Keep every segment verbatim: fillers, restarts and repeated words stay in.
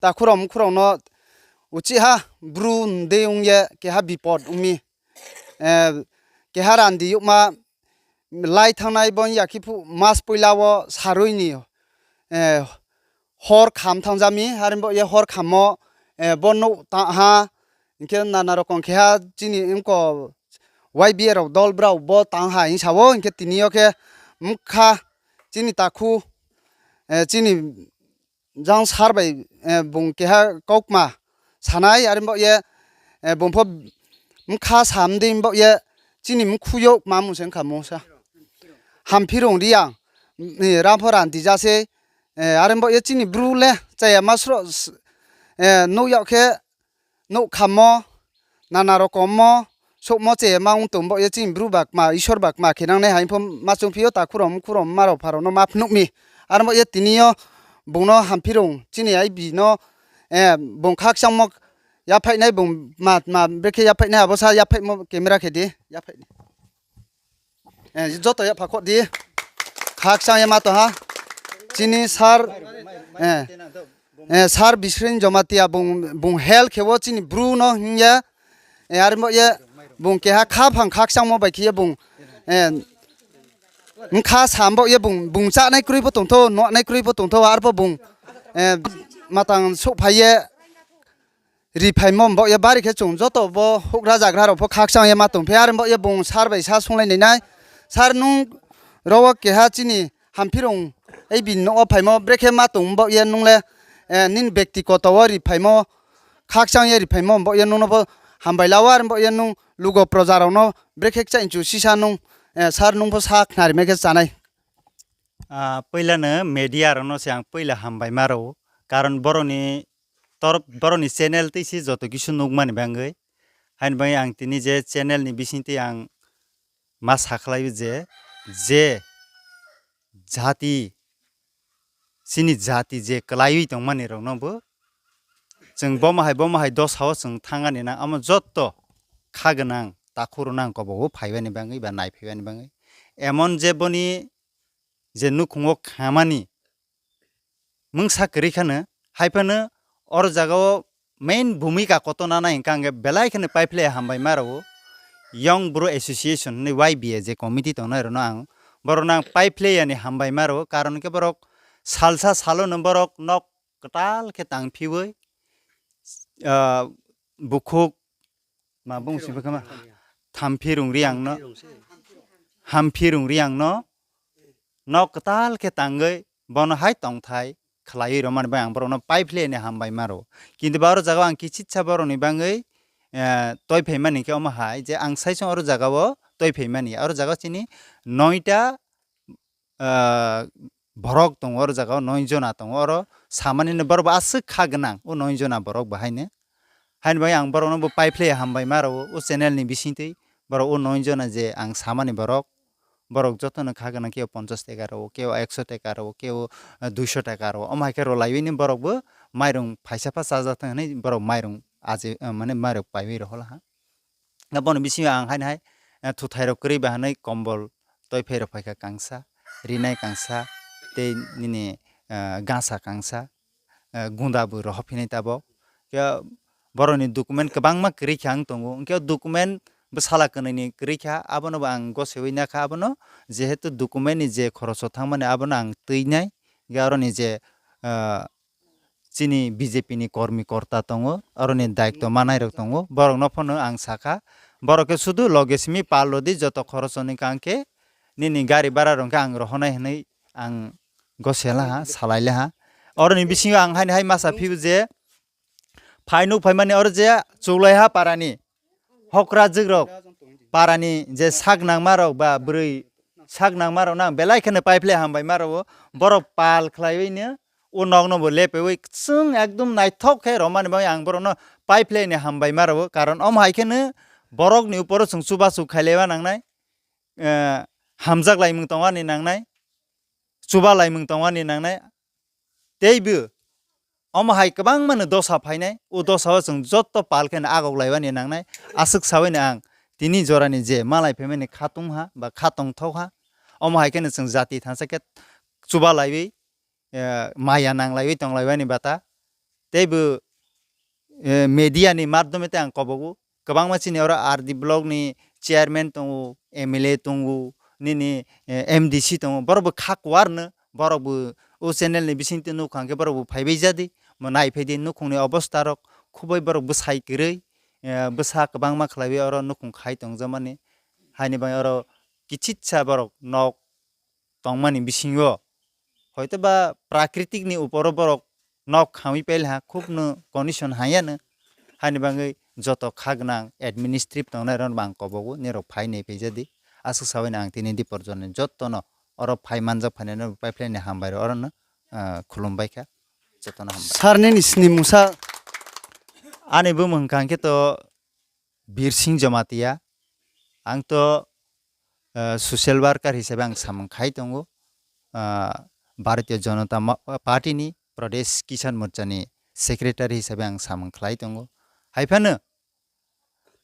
takhu rao mkhu rao no uchih ha, Bru ni dei ong ye keha bipod ong mi. Keha randi youhma lai thanngnai bo ya khe phuh mas poila wo sarui ni hor kham thanngja mi, are baoh ye hor khammo bo nouh tang ha, hing khe nana rokom khe ha chini mko Y B A rao dol brao bo tang ha hing sa ou, hing khe tini yo khe mkha chini takhu, chini jang sir bai bung keha kaukma sanai, are baoh ye bung pho mkha sam dei baoh ye chini mkhu youh kma mung se ong kha mungsa. Hampirung Reang, Rampho Randija sei, are baoh ye chini Bru le chaya ma sroh, nouh yag khe nouh khammo, nana rokommo, souhmo chaya ma ong tong baoh ye chini Bru ba kma, Isor ba kma khe nangnai haing pho ma choungphi ou, takhu rao mkhu rao mma rao pha rao no ma phnuh mi. Are baoh ye tini yo bung no Hampirung chini I B no bung khakchangmo yaphaihnai, bung ma, ma brekhe yaphaihnai, abo sa yaphaihmo camera khe di, yaphaih di. Joto yapha khoh di. Khakchang ye ma tong ha. Chini sir, sir Bisrin Jamatia bung, bung help khe wo chini Bru no hing ye, are baoh ye bung keha khaphang khakchangmo bai khe ye bung mkha sam baoh ye bung, bung chánai kroi pho tongthou, nuhnai kroi pho tongthou, arpho bung matang souhphai ye riphaimo baoh ye bari khe chung joto bo houhgra zagra rao pho khakchang ye ma tongphi, are baoh ye bung sir bai sa sunglai nai nai. Sir, nung ro wo keha chini Hampirung I B ni nouh wo phaimo brekhe ma tong baoh ye nung le nini bektigoto wo riphaimo, khakchang ye riphaimo baoh ye nung no pho hambai la wo, are baoh ye nung lugo proja rao no brekhe kchaih chu sisa nung, sir, nung pho sa khnari mai khe chánai. Poila no media rao no se ang poila hambai ma rao ou, karon borok ni channel tei se joto kisu nukmani bagwi. Haini bagwi ang tini je channel ni bising twi ang ma sakhlai o je, je jati, chini jati je kwlaiwi tongmani rokno bo chwng bomo hai, bomo hai dosa o chwng thangani nang, amo jotto kha gwnang takhu rok nang kobo o phaibani bagwi ba naiphai bani bagwi. Emon je boni je nukhung o khamani mungsa kwrwi khano, hai phano oro jaga o main bhumika kotor nanai hwnkha hwnkhe belai kheno paiphlai hambai ma rwo. Young Bru Association hwnwi Y B A je committee tongnai rokno ang, borokno ang paiphlai yani hambai ma rwo, karon khe borok salsa salo no borok nok kwtal khe tang phiwi, ah, bukhuk, ma bung si bwkhama, Thamphi Rung Reang no, Hamphi Rung Reang no, nok kwtal khe tangwi bono hai tongthai khlaiwi rwmani bai ang borokno paiphlai ni hambai ma rwo. Kintu ba oro jaga o ang kichitsa borokni bagwi, eh, toiphaimani khe omo hai je ang saisong oro jaga o toiphaimani, oro jaga o chini noita, ah, borok tongo, oro jaga o noi jona tongo, oro samani no borok bo aswk kha gwnang, o noi jona borok bo haino. Haini bagwi ang borokno bo paiphlai hambai ma rwo, o channel ni bisingtwi borok o noi jona je ang samani borok, borok jotono kha gwnang, kebo ponchas taka rwo, kebo ekso taka rwo, kebo, eh, duiso taka rwo, omo hai khe rwlaiwi ni borok bo mairung phaisa pha chajak thang hwnwi borok mairung aje, eh, mane mairok paiwi rohor ha. Aboni bisingo ang haino hai, eh, thuthai rok kwrwi ba hwnwi kombol toiphai rok phaikha kangsa, rinai kangsa, tei nini, eh, gasa kangsa, eh, gunda bo rohor phinai tabok. Khe borokni document kwbangma kwrwi khe ang tongo. Hwnkhe o document bwsala kwnwi ni kwrwi kha, abono bo ang gosewi nakha, abono jehetu document ni je khoroso thangmani abono ang twinai. Hwnkhe aroni je, eh, chini B J P ni kormi korta tongo, aroni daitto manai rok tongo, borok no phano ang sakha, borok khe sudu loge simi pal rwdi, joto khoroso ni kang khe nini gari bara rok khe ang rohonai hwnwi ang gosela ha, salai le ha. Oroni bisingo ang haino hai masa phibu je, phai nuk phaimani oro je Chulaiha parani hokra jwk rok, parani je sak nangma rok ba bwrwi sak nangma rok no ang belai kheno paiphlai hambai ma rwo, borok pal khlaiwi no o nok no bo lepewi chwng ekdom naithok khe rwmani bagwi ang borok no paiphlai ni hambai ma rwo, karon omo hai kheno borok ni uporo chwng chubachu khailaiwa nangnai, eh, hamjak laimung tongwani nangnai, chuba laimung tongwani nangnai, teibo omo hai kwbangma no dosa phainai, o dosa o chwng joto pal kheno agok laiwani nangnai. Aswk sawi no ang tini jorani je malai phaimani kha tongha ba kha tongthokha, omo hai kheno chwng jati thansa khe chuba laiwi, eh, maya nang laiwi tong laiwani bata. teibo media ni madhyome tei ang kobogo. Kwbangma chini oro R D block ni chairman tongo, M L A tongo, nini M D C tongo, borokbo kha kuarno, borokbo o channel ni bisingtwi nukhung khe borokbo phaibai jadi, mo naiphai di nukhungni obostharok, khubai borok bwsai kwrwi, bwsa kwbangma khlaiwi oro nukhung khai tongjamani. Haini bagwi oro kichitsa borok nok tongmani bisingo, hoitoba prakritik ni uporo borok nok khamwi pailha, khubno condition hanyano. Haini bagwi joto kha gwnang administrative tongnai rokno ang kobogo, nirok phai naiphai jadi. Aswk sabaino ang tini Biparjoy ni jotono oro phai manjak phainaino paiphlaini hambai rok orono khulumbaikha. Jotono hambai. Sir, nini snimungsa? Ani bumung hwnkha hwnkhe to Birsing Jamatia. Ang to social worker hisabe ang samung khai tongo. Bharatiya Janata Party ni Pradesh Kisan Morcha ni secretary hisabe ang samung khlai tongo. Haiphano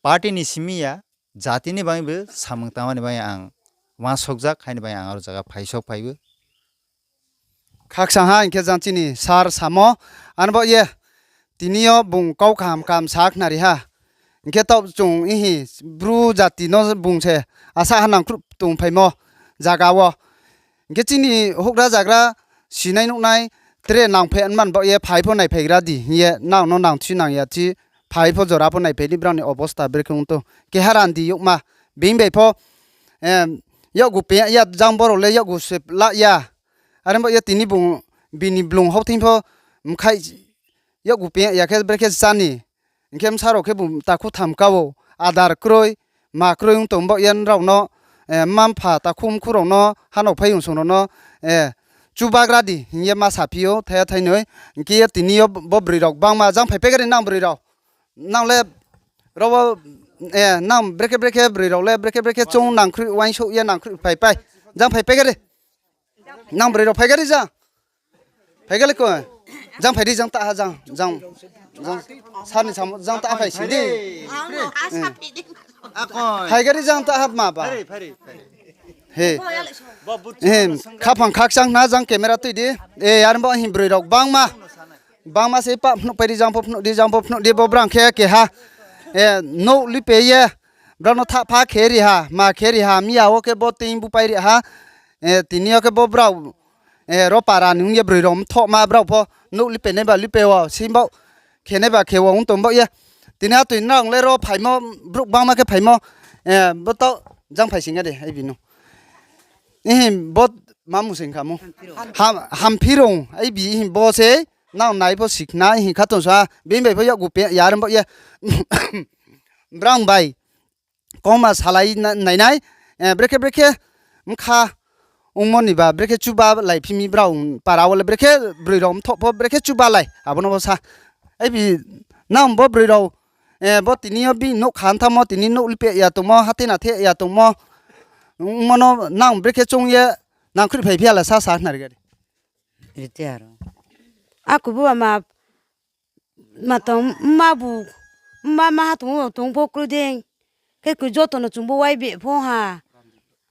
party ni simi ya, jati ni bagwi bo samung tangmani bagwi ang uansukjak, haini bagwi ang aro jaga phaisok phaibo. Khakchang ha, hwnkhe jang chini sir samo, ano bo ye tini yo bung kau kaham kaham sa khnari ha. Hwnkhe taoh chung ihi bru jati no bung se asa ha nangkhruh tong phaimo zaga wo. Hwnkhe chini houhgra zagra sinai nuhnai tre nangphai man bo ye phai pho naiphaigra di hing ye nang no nangthi nang ya thi phai pho jora pho naiphai di brao ni obostha brekhe ong tong. Keha randi youhma bini bai pho yakgu pe ya jang borok le yakgu se la ya. Are bo ye tini bung bini blung houhthing pho mkhai yakgu pe ya khe brekhe chá ni. Hing khe bsa rao khe bung takhu tham ka ou, adar kroi, ma kroi ong tong bo ye nrao no, mma mpha takhu mkhu rao no, hanao phai ong song rao no, chubagra di hing ye ma saphi ou, thaiha thainoi. Hing khe ye tini yo bo broi rao gbangma jang phai pegari nang broi rao. Nang le ro wo, nang brekhe brekhe broi rao le brekhe brekhe chung nangkhruh uaingsouh ye nangkhruh phai pai. Jang phai pegari. Nang broi rao phaigari jang. Phaigari ko. Jang phai di jang ta ha jang. Sir ni samo jang ta phai sing di. Phaigari jang ta ha ma ba. He. Khaphang khakchang khna jang camera tui di. E, ar bo hing broi rao gbangma. Gbangma se pah phnuh pai di jang pho phnuh di jang pho phnuh di bo brang khe keha. Nouh lipe ye. Brao no thahpha khe ri ha, ma khe ri ha, miya wo khe bo teing bupai ri ha. Tini yo khe bo brao, ro para ni ong ye broi rao mthohma brao pho nouh lipe nai ba lipe wo, sing bo khe nai ba khe wo ong tong bo ye. Tini atoi nrao le ro phaimo, brouh gbangma khe phaimo, bo taoh jang phai sing ya de, ai bi no. Ihi bo ma mung sing kha mo. Hamphirung, ai bi ihi bo se, nang nai pho sikhna, ihi kha tong sa, bini bai pho yakgu pe ya ri bo ye. Brang bai kongma salai nainai, brekhe brekhe mkha ongmo ni ba brekhe chuba lai phi mi brao para wo le brekhe broi rao mthoh pho brekhe chuba lai abo no bo sa. Ai bi nang bo broi rao, bo tini yo bini nouh kha nthanngmo tini nouh lipe ya tongmo, hathe na the ya tongmo, ongmo no nang brekhe choung ye nangkhruh phai phi ya la sa sa khnari gari. Aku bo ama ma tong, mma bu, mma maha tong, tong pho kroi dei. Khe koi joto no chung bo wai beh pho ha.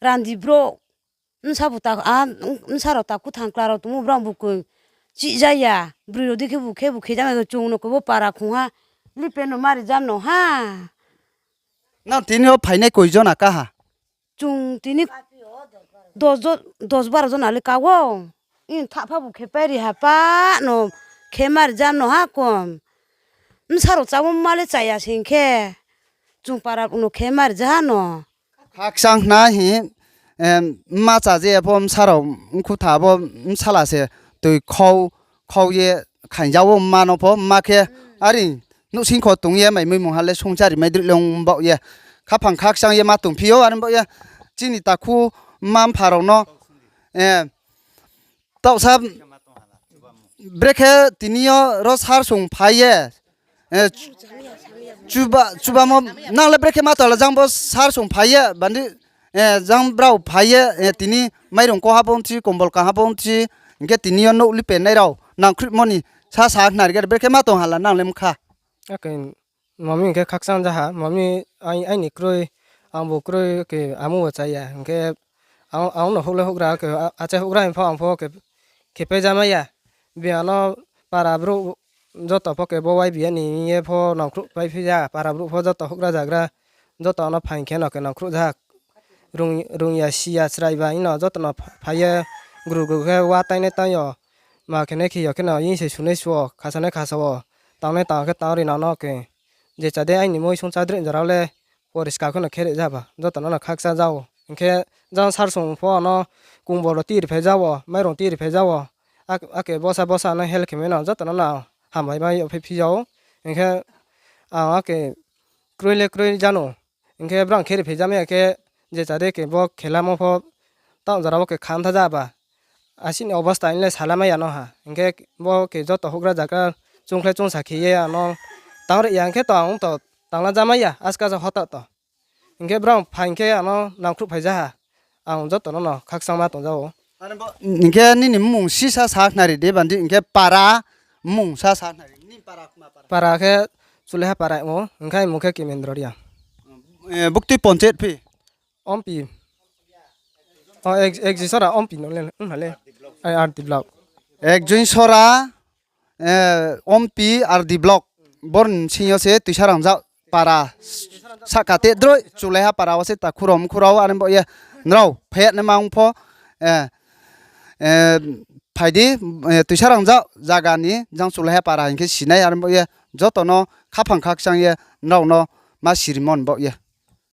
Randi brouh. Bsa bu ta, a, bsa rao takhu thangkla rao tongmo brao bu koi chih ja ya. Broi rao dei khe bu khe bu khe jam ya, chung no koi bo para khong ha. Lipe no mari jam no ha. Nang tini yo phainai koi jona ka ha? Chung tini dos jo-, dos baro jona le ka ou. Ini thahpha bu khe pai ri ha pa no khe mari jam no ha kom. Bsa rao chámo mma le chaya sing khe. Chung para no khe mari ja ha no. Khakchang khna hi, mma cha je pho bsa rao mkhu tha bo bsala se toi khau, khau ye khaing ja wo mma no pho, mma khe are nouhsing kho tong ye mai mui mungha le songchari mai droi le ong baoh ye. Khaphang khakchang ye ma tongphi ou, are baoh ye. Chini takhu mma mpha rao no, taohsa brekhe tini yo ro sar song phai ye, chuba, chubamo, nang le brekhe ma tong la jang bo sar song phai ye, bandi, jang brao phai ye, tini mairung ko ha pho ongthi, kombol ka ha pho ongthi, hing khe tini yo nouh lipe nai rao nangkhruhmo ni sa sa khnari gari brekhe ma tong ha la nang le mkha. Mami hing khe khakchang ja ha, mami aini kroi, ang bu kroi khe amo bo cha ya, hing khe ang no houh le houhgra, achai houhgra hing pho ang pho khe pai ja mai ya. Bini ano para brouh joto pho khe bo Y B A ni hing ye pho nangkhruh pai phi ya, para brouh pho joto houhgra zagra, joto no phaing khe no khe nangkhruh ja. Rung, rung ya, si ya, chrai ba, ino joto no pha-, phai ye gru gru khe wa tainai tang yo, ma khenai khe yo khe no, ing se sunai suo, khasanai khasa wo, tangnai tang khe tang ri nang no khe. Je cha de aini moi sung chadroi jora le, poriskar khe no khe ri ja ba, joto no no khakchang ja ou. Hing khe jang sar sung pho no kumbol rao tiri phai ja wo, mairung tiri phai ja wo. Ak-, ake bosa bosa no help khe mai no joto no no hambai mai yo phai phi ja ou. Hing khe ang ake kroi le kroi ja nou. Hing khe brang khe ri phai ja mai ya khe, je cha de khe bo khelamo pho tang jora wo khe khamtha ja ba. Asi ni obosta hing le sala mai ya no ha. Hing khe bo khe joto houhgra zagra chungkhlai chungsa khe ye ano tang ri ya hing khe to ang to tangla ja mai ya, aska sa hota to. Hing khe brang phaing khe ano nangkhruh phai ja ha. Ang joto no no khakchangma tong ja ou. Hing khe nini mmung sisa sa khnari di bandi, hing khe para mmung sa sa khnari. Para khe Chulaiha para ou, hing khe aini mmung khe Kimendro Reang. Buktui panchayat phi? Ompi. O, ek, ek joi sora Ompi no le, ong ha le. Ai, R D block. Ek joi sora, Ompi R D block. Bor ni sing yo se Tuisarangzag para. Sahka te droi Chulaiha para wo se takhu rao mkhu rao are bo ye. Nrao phai ya naima ong pho, phai di, Tuisarangzag zaga ni jang Chulaiha para hing khe sinai are bo ye. Joto no khaphang khakchang ye nrao no ma sirimo ni baoh ye.